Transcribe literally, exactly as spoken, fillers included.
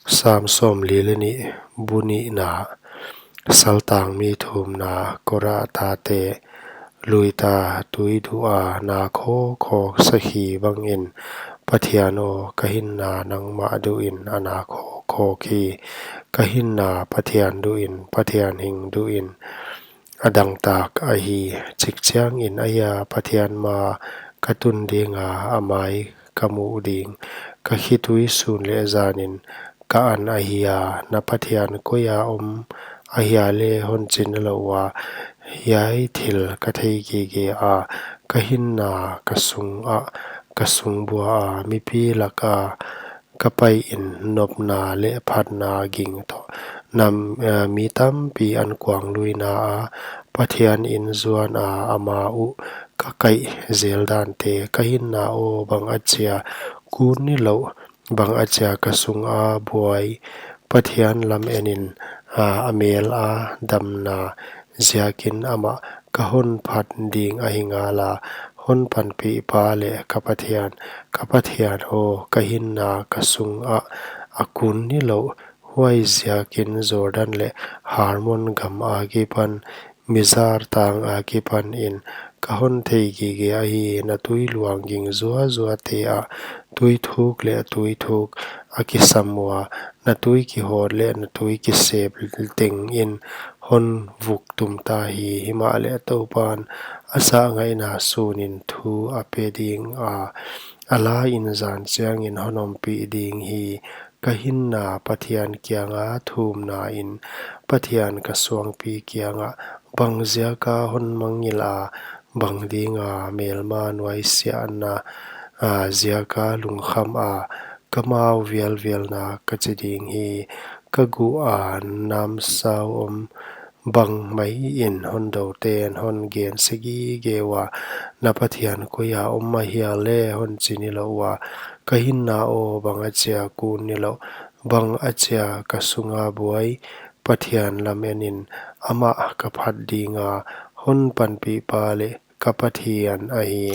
Sam sawmli leh nih. Bu nihna. Saltang mi thumna. Korah tate. Luita tui duh a na khawkkhawk sakhi bangin, Pathian aw, ka hinna nangmah duhin a na khawkkhawk hi. Ka hinna Pathian duhin, Pathian hing duhin a dangtak ahi. Chikchiangin ahia Pathian maah ka tun dinga, a mai ka muh ding. Ka khitui sun leh zanin ka an ahia, na Pathian koia om ahia leh hon chi nilouh ua, hiai thil ka theigige a, ka hinna ka sungah ka sung bua a, mipi laka ka paiin nopna leh phatna ging toh, nam, eh, mi tampi ankuangluina a, Pathian in zuan a, ama uh ka kaih zel dante. Ka hinna aw, bangachia kun nilouh, bangachia ka sunga buai. Pathian lamenin, a, a mel a damna ziakin amah ka hon phat ding ahi ngala, hon panpihpa leh ka Pathian. Ka Pathian aw, ka hinna ka sungah a kun nilouh, huai ziakin Jordan leh Hermon gam akipan, Mizar tang akipanin ka hon theigige ahi. Na tui luang ging zuazuate ah tuithuk leh tuithuk a kisam ua, na tui kihawt leh na tui kisep tengin hon vuk tumta hi. Himahleh Toupan a sahngaihna sunin thu a pe dinga, a lain zan chiangin hon ompih ding hi. Ka hinna Pathian kianga thumnain, Pathian ka suangpi kiangah, bang ziaka hon mangngilh a, bang dinga melma nuaisiahna, a, ziaka lungkham a, ka mau vialvialna ka chi ding hi. Ka guh a namsau om bang maiin hon douten hon gen segige ua, na Pathian koia om ahia leh hon chi nilouh ua, ka hinna aw, bangachia kun nilouh, bangachia ka sunga buai. Pathian lamenin amah ka phat dinga, hon panpihpa leh ka Pathian ahi.